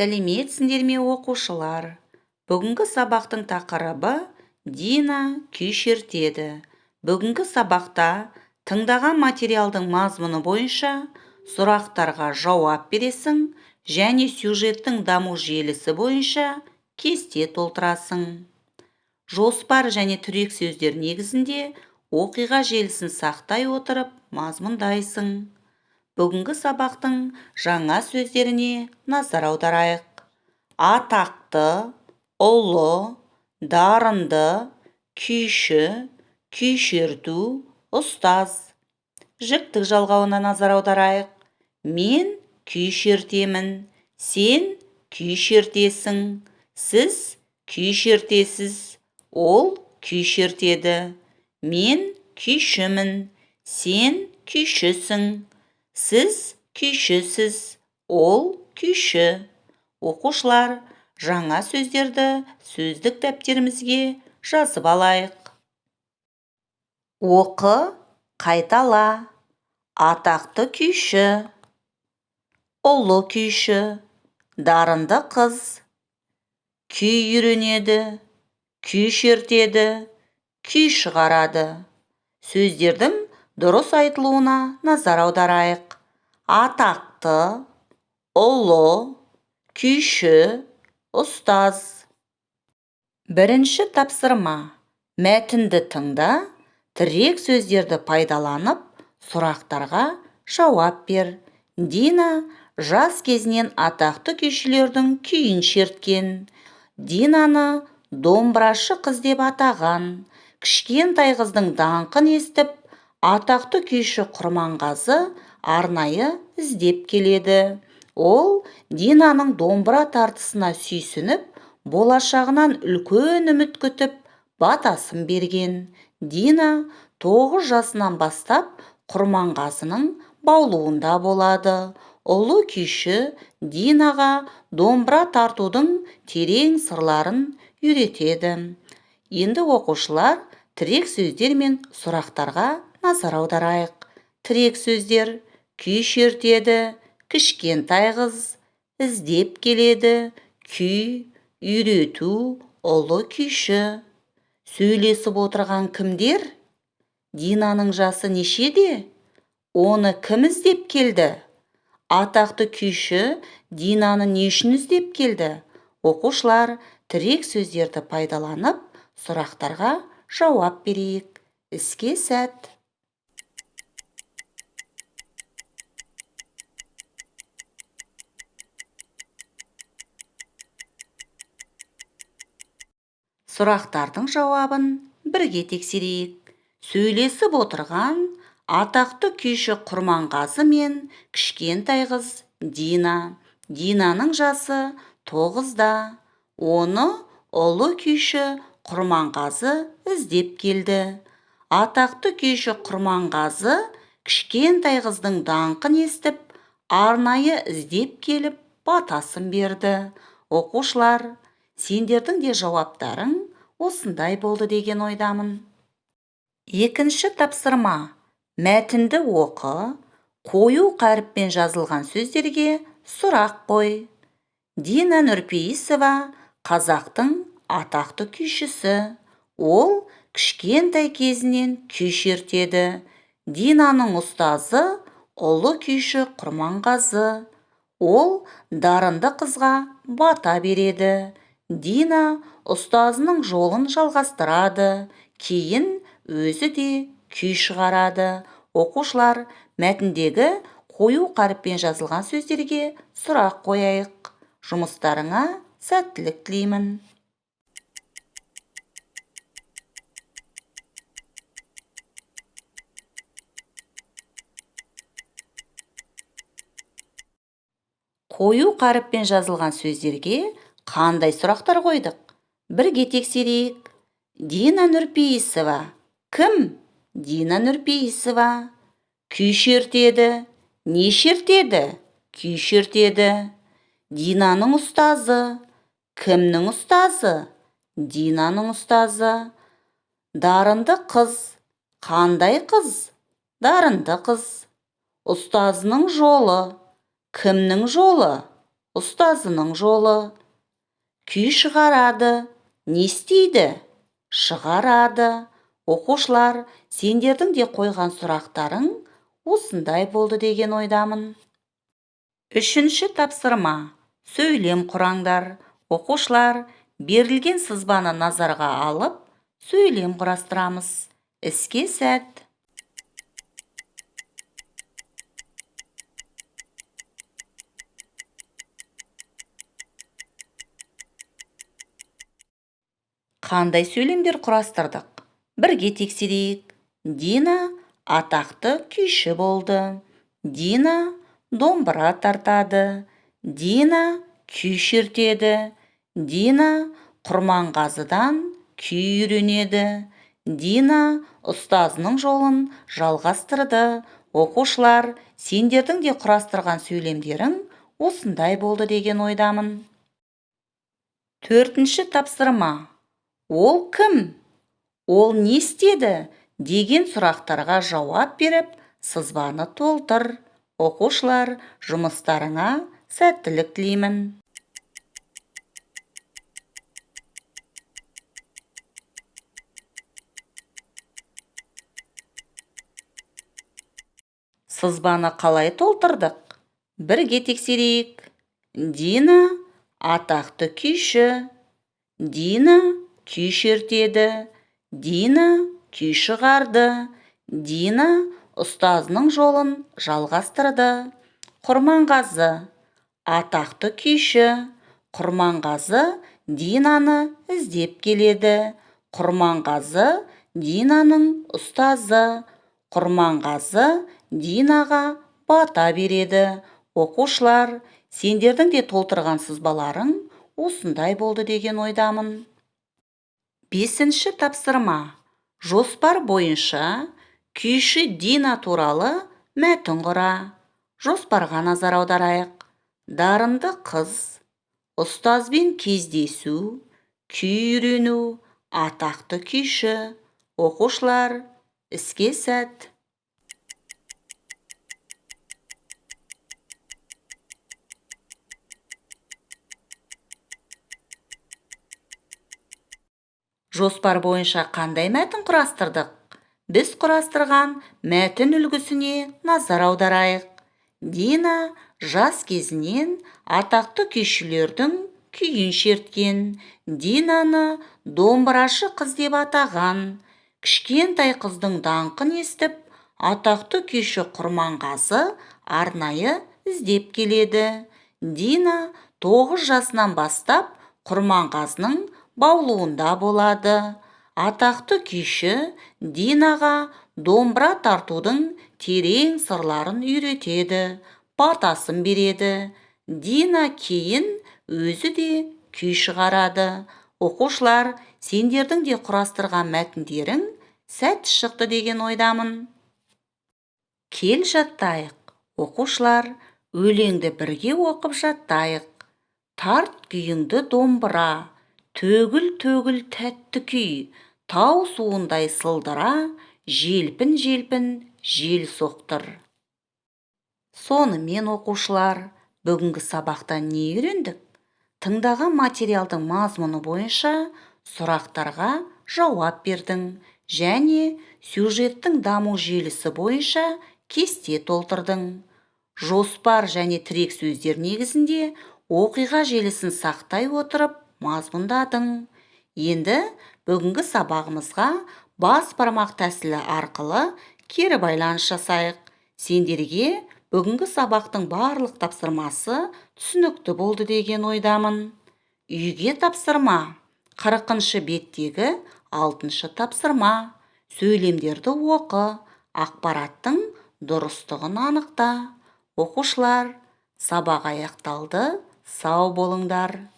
Сәлеметсіңдер ме, оқушылар! Бүгінгі сабақтың тақырыбы: Дина күй шертеді. Бүгінгі сабақта тыңдаған материалдың мазмұны бойынша сұрақтарға жауап бересің және сюжеттің даму желісі бойынша кесте толтырасың. Жоспар және тірек сөздер негізінде оқиға желісін сақтай отырып мазмұндайсың. Бүгінгі сабақтың жаңа сөздеріне назар аударайық. Атақты, ұлы, дарынды, күйші, күй шерту, ұстаз. Жіктік жалғауына назар аударайық. Мен күй шертемін, сен күй шертесің, сіз күй шертесіз, ол күй шертеді. Мен күйшімін, сен күйшісің, сіз күйшісіз, ол күйші. Оқушылар, жаңа сөздерді сөздік дәптерімізге жазып алайық. Оқы, қайтала. Атақты күйші, ұлы күйші, дарынды қыз, күй үйренеді, күй шертеді, күй шығарады. Сөздердің дұрыс айтылуына назар аударайық. Атақты, ұлы, күйші, ұстаз. Бірінші тапсырма. Мәтінді тыңда, тірек сөздерді пайдаланып, сұрақтарға жауап бер. Дина жас кезінен атақты күйшілердің күйін шерткен. Динаны домбырашы қыз деп атаған. Кішкентай қыздың даңқын естіп, атақты күйші Құрманғазы арнайы іздеп келеді. Ол Динаның домбыра тартысына сүйсініп, болашағынан үлкен үміт күтіп, батасын берген. Дина 9 жасынан бастап Құрманғазының баулуында болады. Ұлы күйші Динаға домбыра тартудың терең сырларын үйретеді. Енді, оқушылар, тірек сөздер мен сұрақтарға назар аударайық. Тірек сөздер: күй шертеді, кішкентай қыз, іздеп келеді, күй, үйрету, ұлы күйші. Сөйлесіп отырған кімдер? Динаның жасы нешеде? Оны кім іздеп келді? Атақты күйші Динаны не үшін іздеп келді? Оқушылар, тірек сөздерді пайдаланып, сұрақтарға жауап берейік. Іске сәт! Сұрақтардың жауабын бірге тексерейік. Сөйлесіп отырған атақты күйші Құрманғазы мен кішкентай қыз Дина. Динаның жасы 9-да. Оны ұлы күйші Құрманғазы іздеп келді. Атақты күйші Құрманғазы кішкентай қыздың даңқын естіп, арнайы іздеп келіп батасын берді. Оқушылар, сендердің де жауаптарың осындай болды деген ойдамын. Екінші тапсырма. Мәтінді оқы, қою қаріппен жазылған сөздерге сұрақ қой. Дина Нұрпейісова қазақтың атақты күйшісі. Ол кішкентай кезінен күй шертеді. Динаның ұстазы ұлы күйші Құрманғазы. Ол дарынды қызға бата береді. Дина ұстазының жолын жалғастырады, кейін өзі де күй шығарады. Оқушылар, мәтіндегі қою қаріппен жазылған сөздерге сұрақ қояйық. Жұмыстарыңа сәттілік тілеймін. Қою қаріппен жазылған сөздерге қандай сұрақтар қойдық? Бірге тексерейік. Дина Нұрпейісова кім? Дина Нұрпейісова күй шертеді. Не шертеді? Күй шертеді. Динаның ұстазы кімнің ұстазы? Динаның ұстазы. Дарынды қыз қандай қыз? Дарынды қыз. Ұстазының жолы кімнің жолы? Ұстазының жолы. Күй шығарады. Не істейді? Шығарады. Оқушылар, сендердің де қойған сұрақтарың осындай болды деген ойдамын. Үшінші тапсырма. Сөйлем құраңдар. Оқушылар, берілген сызбаны назарға алып, сөйлем құрастырамыз. Іске сәт. Қандай сөйлемдер құрастырдық? Бірге тексерейік. Дина атақты күйші болды. Дина домбыра тартады. Дина күй шертеді. Дина Құрманғазыдан күй үйренеді. Дина ұстазының жолын жалғастырды. Оқушылар, сендердің де құрастырған сөйлемдерің осындай болды деген ойдамын. Төртінші тапсырма. Ол кім? Ол не істеді? Деген сұрақтарға жауап беріп, сызбаны толтыр. Оқушылар, жұмыстарыңа сәттілік тілеймін. Сызбаны қалай толтырдық? Бірге тексерейік. Дина атақты күйші. Дина күй шертеді. Дина күй шығарды. Дина ұстазының жолын жалғастырды. Құрманғазы атақты күйші. Құрманғазы Динаны іздеп келеді. Құрманғазы Динаның ұстазы. Құрманғазы Динаға бата береді. Оқушылар, сендердің де толтырған сызбаларың осындай болды деген ойдамын. Бесінші тапсырма. Жоспар бойынша күйші Дина туралы мәтін құра. Жоспарға назар аударайық. Дарынды қыз, ұстазбен кездесу, күй үйрену, атақты күйші. Оқушылар, іске сәт. Жоспар бойынша қандай мәтін құрастырдық? Біз құрастырған мәтін үлгісіне назар аударайық. Дина жас кезінен атақты күйшілердің күйін шерткен. Динаны домбырашы қыз деп атаған. Кішкентай қыздың даңқын естіп, атақты күйші Құрманғазы арнайы іздеп келеді. Дина 9 жасынан бастап Құрманғазының баулуында болады. Атақты күйші Динаға домбыра тартудың терең сырларын үйретеді, батасын береді. Дина кейін өзі де күй шығарады. Оқушылар, сендердің де құрастырған мәтіндерің сәтті шықты деген ойдамын. Кел жаттайық. Оқушылар, өлеңді бірге оқып жаттайық. Тарт күйіңді домбыра, төгіл-төгіл тәтті күй, тау суындай сылдыра, желпін-желпін жел соқтыр. Сонымен, оқушылар, бүгінгі сабақта не үйрендік? Тыңдаған материалдың мазмұны бойынша сұрақтарға жауап бердің және сюжеттің даму желісі бойынша кесте толтырдың. Жоспар және тірек сөздер негізінде оқиға желісін сақтай отырып мазмұндадың. Енді бүгінгі сабағымызға бас бармақ тәсілі арқылы кері байланыс жасайық. Сендерге бүгінгі сабақтың барлық тапсырмасы түсінікті болды деген ойдамын. Үйге тапсырма. 40-шы беттегі 6-шы тапсырма. Сөйлемдерді оқы, ақпараттың дұрыстығын анықта. Оқушылар, сабақ аяқталды. Сау болыңдар.